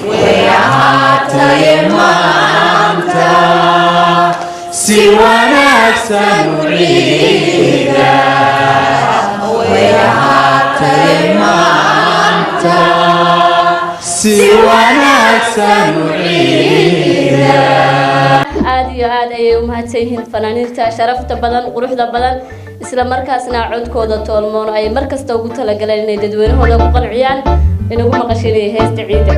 Way ahaataye maanta si wanaagsan u ciida. Way ahaataye maanta si wanaagsan u ciida. Aada iyo aad ayay u mahadsan yihiin fanaaniinta sharafta badan, quruxda badan, isla markaasna codkooda toolmoon ay mar kasta ugu talagaleen inay dadweynahooda ku qanciyaan, inagu maqashinaya heesta ciida.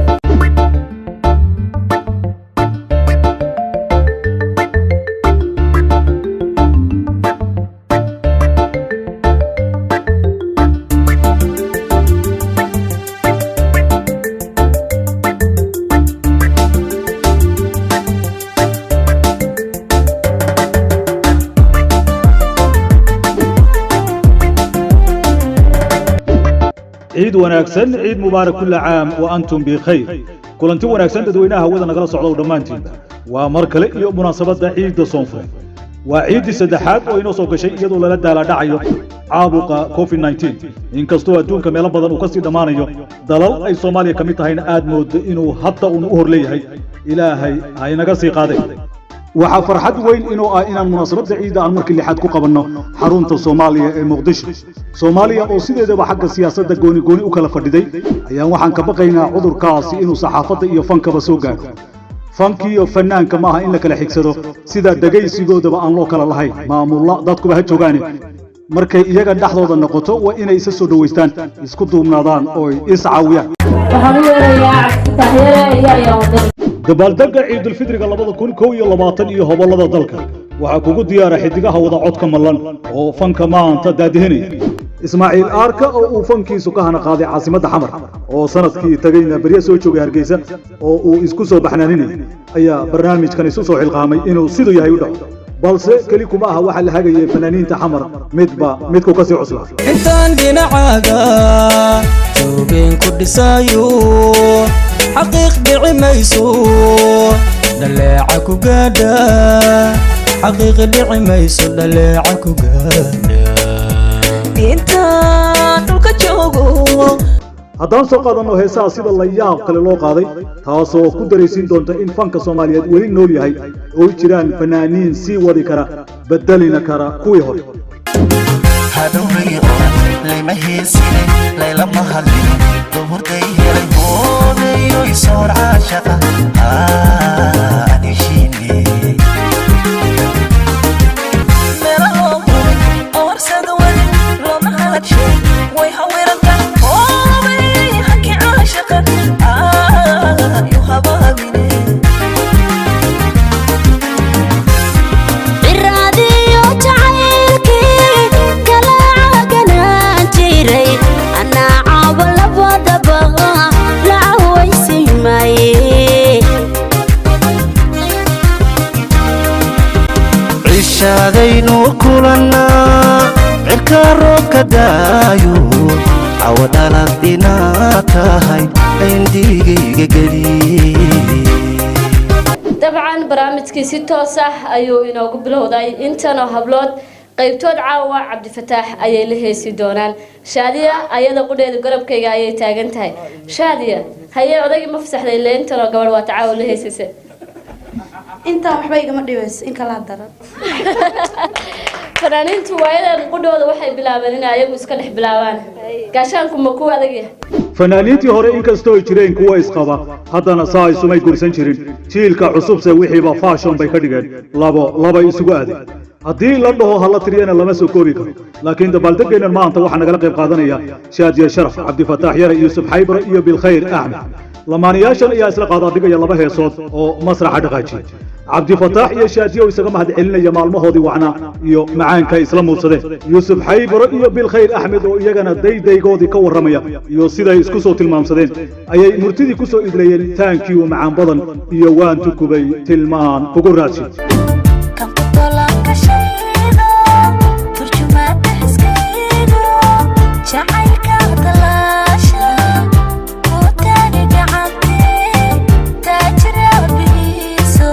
Ciid wanaagsan, ciid mubaarak, كل عام وأنتم بخير. Kulanti wanaagsan dadweynaha hawada nagala socda oo dhammaantiinba. Waa mar kale iyo munaasabadda ciidda Soonfureed. Waa ciiddii saddexaad oo inoo soo gashay iyadoo lala daaladhacayo caabuqa COVID-19, inkastoo adduunka meelo badan uu ka sii dhammaanayo, dalal ay Soomaaliya ka mid tahayna aad moodo inuu hadda uun u hor leeyahay. Ilaahay ha inaga sii qaaday. Waxaa farxad weyn inuu ah inaan munaasabadda ciidda aan markii lixaad ku qabanno xarunta Soomaaliya ee Muqdisho. Soomaaliya oo sideedaba xagga siyaasadda gooni gooni u kala fadhiday ayaan waxaan ka baqaynaa cudurkaasi inuu saxaafadda iyo fankaba soo gaadho. Fanki iyo fanaanka ma aha in la kala xigsado, sida dhegaysigoodaba aan loo kala lahayn. Maamulla dadkuba ha joogaane, markay iyaga dhexdooda noqoto waa inay isa soo dhowaystaan, isku duubnaadaan oo is caawiyaan. Waxaan u yeerayaa Cabdifataax Yare iyo Ayaan Wadani. Dabaaldegga Ciidulfidriga 2021 iyo hobollada dalka waxaa kugu diyaara xidigaha wada codka mallan oo fanka maanta daadihinaya. Ismaaciil Aarka oo uu fankiisu ka hana qaaday caasimadda Xamar, oo sanadkii tegayna beryo soo joogay Hargeysa oo uu isku soo baxnaaninayay, ayaa barnaamijkan isu soo xilqaamay inuu siduu yahay u dhaco. Balse keli kuma aha, waxaa la hagayay fanaaniinta Xamar, midba midku ka sii cuslaa. Intaan dhinacaaga joogeen ku dhisaayo, xaqiiq dhici mayso dhaleeca ku gaadha, xaqiiq dhici mayso dhaleeca ku gaadha. Intaan dhulka joogo. Haddaan soo qaadanno heesaha sida la yaab kale loo qaaday, taasoo ku daraysiin doonta in fanka Soomaaliyeed weli nool yahay oo jiraan fanaaniin sii wadi kara, bedelina kara kuwii hore. Hadhowbay oran layma heesine, laylama hadline, duhurday helay hoodayo isoor caashaqa aan heshiine. Meelo loo huray oo warsada wadi looma halagshay, way hawiranta hoobay hanki caashaqa yu habaabine. Ciraadiyo jacaylkii kala caaganaan jiray, anaa caabo labadaba la cawaysi maaye. Cishaadaynu kulannaa, cirka roobka daayo, cawa dhalad inaad tahay cindigayga geli. Dabcan barnaamijkii si toos ah ayuu inoogu bilowday. Intanoo hablood qaybtood caawa Cabdifataax ayay la heesi doonaan. Shaadiya ayada qudheeda garabkayga ayay taagan tahay. Shaadiya, haye, odaygii ma fasaxday? Ile intanoo gabadh waata caawa la heesaysa. Intaa waxba igama dhibayso, in kalaa daran. Fanaaniintu waayadan qudhooda waxay bilaabeen inay ayagu iska dhex bilaabaan. Gaashaanku ma ku adag yahay? Fanaaniintii hore inkastoo ay jireen kuwa isqaba, haddana saa isumay gursan jirin. Jiilka cusubse wixiiba fashion bay ka dhigeen, labo labay isugu aadeen. Haddii la dhaho hala tiriyana lama soo koobi karo. Laakiin dabaaldegeennan maanta waxaa nagala qayb qaadanaya Shaadiya Sharaf, Cabdifataax Yare, Yuusuf Xaybre iyo Bilkhayr Axmed. Lamaanayaashan ayaa isla qaadaadhigaya laba heesood oo masraxa dhaqaajiyay. Cabdifataax iyo Shaadiyo isaga mahad celinaya maalmahoodii wacnaa iyo macaanka isla muudsadeen, Yuusuf Xaybro iyo Bilkhayr Axmed oo iyagana daydaygoodii ka warramaya iyo siday isku soo tilmaamsadeen, ayay murtidii ku soo idleeyeen taankii u macaan badan iyo waan tukubay tilmaan kugu raadsi. Kan ku tolankashaydo, turjumaadda xiskaygo, jacaylka talaasha ku taagi gacantee, taajira bihiiso,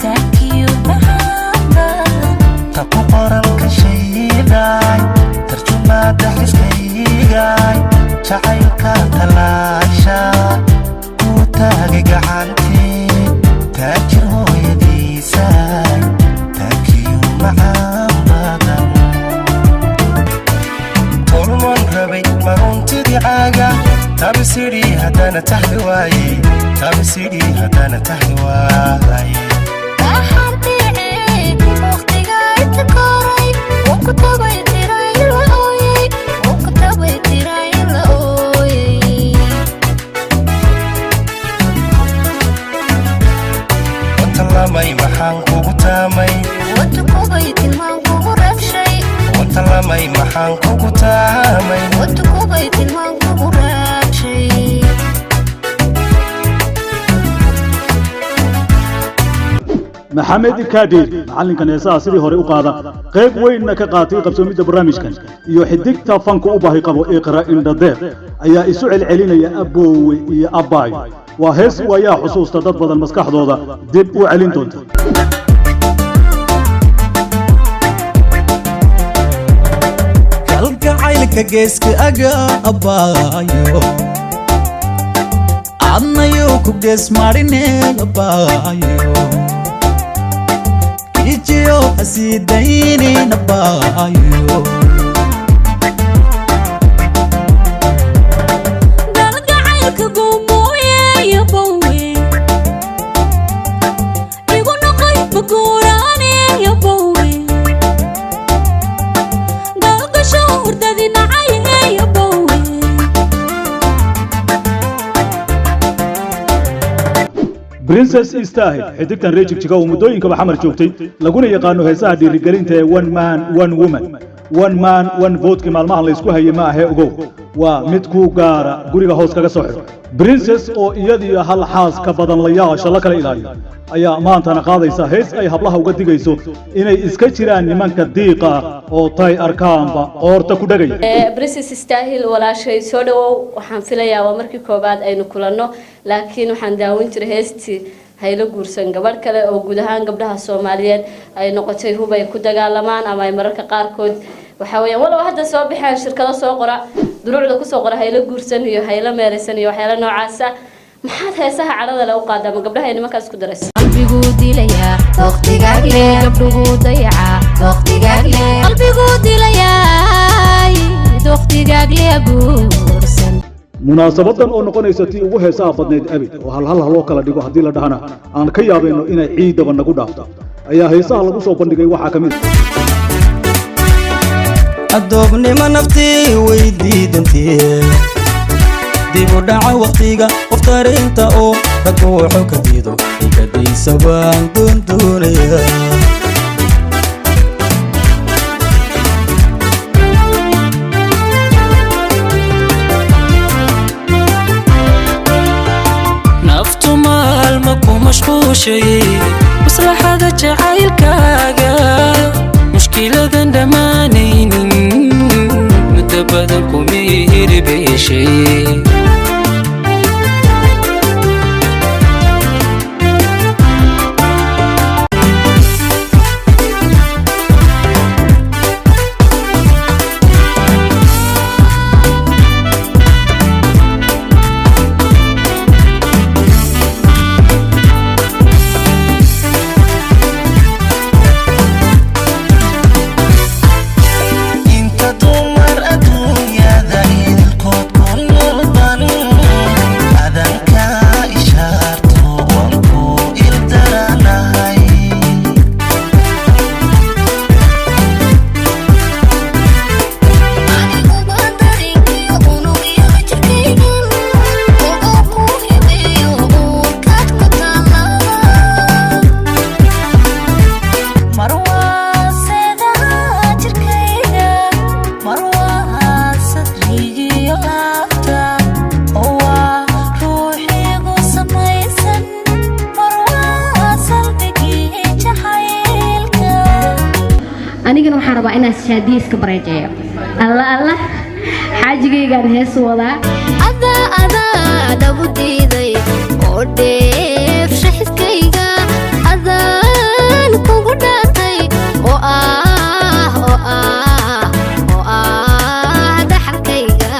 taankiyu macaan badan. Ta ku qoralka shayday, tarjumaadda xiskaygay, jacaylka talaasha ku taag. tahi waaye, tabisidii haddana tahi waaye. Wantalamay maxaan kugu taamay, wantalamay maxaan kugu taamay. Maxamed Kaadheeri, macallinkan heesaha sidii hore u qaada, qayb weynna ka qaatay qabsoomidda barnaamijkan, iyo xidigta fanka u baahi qabo Iqra Indhadeer ayaa isu celcelinaya aboowe iyo abbaayo. Waa hees waayaa xusuusta dad badan maskaxdooda dib u celin doonta. Kalgacaylka geeska aga abbaayo, adnayo ku gees marine abbaayo, kijiyo hasiidaynin abbaayo. Galgacaylka guumooye bowe, igu noqoy maguuraane bowe, galgasho hurdadi nacay bowe. Princess Istahil, xidigtan reer Jigjiga oo muddooyinkaba Xamar joogtay, laguna yaqaano heesaha dhiirigelinta ee one man one woman, one man one vote-kii maalmahan la isku hayay ma ahee, ogow, waa mid ku gaara guriga hoos kaga soo xidho. Princess oo iyadiyo hal xaas ka badan layaasha la kala ilaaliyo ayaa maantana qaadaysa hees ay hablaha uga digayso inay iska jiraan nimanka diiqa ah oo tay arkaanba qoorta ku dhegaya. Princess Istahil, walaashay, soo dhawow. Waxaan filayaa waa markii koobaad aynu kulanno, laakiin waxaan daawan jiray heestii Haylo Guursan Gabadh Kale, oo guud ahaan gabdhaha Soomaaliyeed ay noqotay hub ay ku dagaalamaan ama ay mararka qaarkood waxa weeyaan, walow hadda soo baxeen shirkado soo qora duruucda kusoo qora haylo guursan iyo haylo meeraysan iyo waxyaalo noocaasa. Maxaad heesaha cadhada le u qaadaa? Ma gabdhaha ay nimankaas ku daraysa? Qalbiguu dilayaa waqtigaagle, gabdhugu dayacaa waqtigaagle, qalbiguu dilayaa waqtigaagle guursan. Munaasabadan oo noqonaysa tii ugu heesaha badnayd abid, oo halhal ha loo kala dhigo haddii la dhahana aan ka yaabayno inay ciidaba nagu dhaafto, ayaa heesaha lagu soo bandhigay waxaa ka mid ah: Adoobnimo naftii way diidantee, dib u dhaca waqtiga qof tarinta oo raggu wuxuu ka diido igadaysa baan doondoonaya. Naftu maalma ku mashquushay maslaxada jacaylkaaga, mushkiladan dhammaanaynin muddo badan kumihiribeeshay. Inta dumar adduunyada idilkood ku noolban, adanka ishaarto waan ku ildaranahay. Aniguba dareenkiyo unugyada jirkaygan ogow ku hibeeyo uurkaad ku taala. Marwaa jirkayga, marwaa sadrigiyo laabta, oo waa ruuxigu samaysan, marwaa saldhigii jacaylka. Anigana waxaan rabaa inaan Shaadiya iska bareejeeyo. Alla alla, xaajigaygaan hees wadaa. Adaa adaa dhabu diiday oo dheef shaxidkayga, adaan kugu dhaatay oo ah oo ah oo ah dhaxalkayga.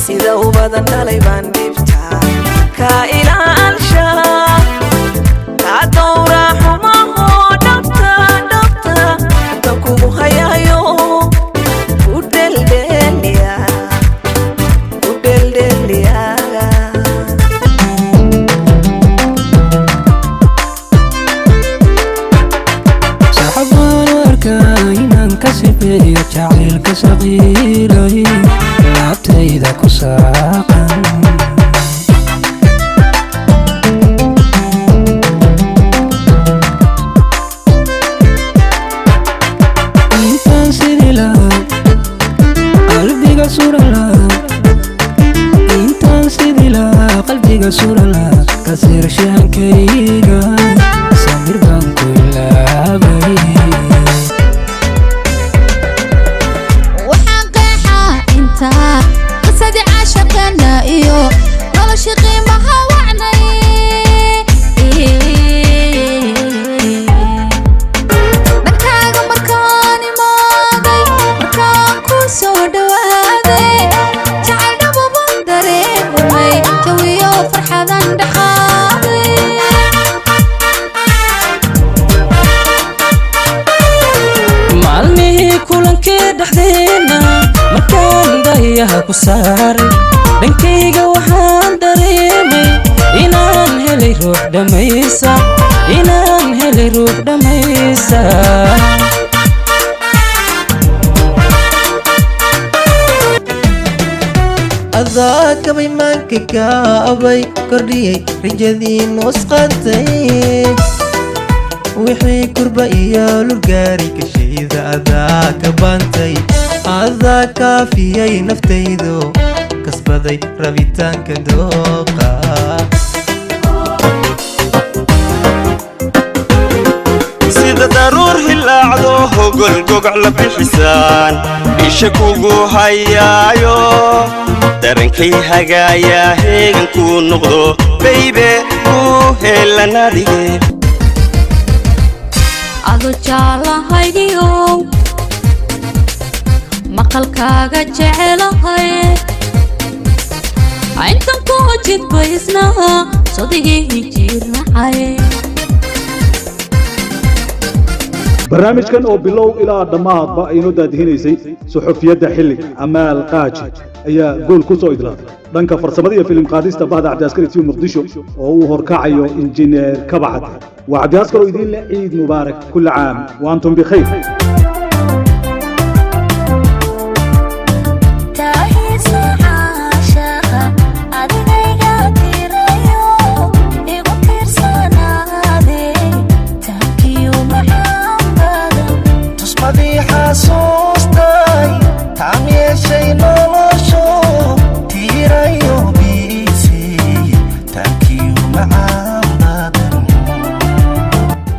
Sida ubadan dhalay baan dhibta ka ilaalsha, kaa dowra xumaho dhabta dhabta inta kugu hayayo. qiilay laabtayda ku saaqan. Intaan sidii lahaa qalbiga suran lahaa, intaan sidii lahaa qalbiga suran lahaa, kasiirshaankayga samir baan ku ilaabay. Waxaan qeexaa intaa qisadii caashaqana iyo nolosha qiimaha wacnay. Dhankaaga markaan imaaday, markaan ku soo dhawaaday, jacayl dhababan dareemay, jawiyo farxadan dhexaaday. Maalmihii kulankee dhexdeenna markaan dayaha ku saaray, dhankayga waxaan dareemay inaan helay ruux dhammaysa, inaan helay ruux dhammaysa. Adaa kabay maanka kaabay, kordhiyey rajadii nusqantay, wixii kurba iyo lurgaari kashayda adaa ka baantay, adaa kaafiyey naftaydu, kasbaday rabitaanka dooqa. Sida daruur hilaacdo hogol gogoc la bixisaan isha kugu hayaayo, darankay hagaayaa, heegankuu noqdo baybe ku helan adige. Ado jaalahaygiyow, maqalkaaga jecelahay, intan ku jidbaysnaa sodigii jirnacay. Barnaamijkan oo bilow ilaa dhammaadba aynoo daadihinaysay suxufiyadda xilliga Amaal Qaaji ayaa gool ku soo idlaaday. Dhanka farsamada iyo filim qaadista bahda Cabdiaskari TV Muqdisho oo uu horkacayo injineer Kabacade, waa Cabdiaskar oo idiin leh ciid mubaarak, kulli caam wa antum bikhayr. Taahiisa caashaqa adigayga tirayo, igu tiirsanaade, taankiyu maxaan badan. Tusmadii xasuus.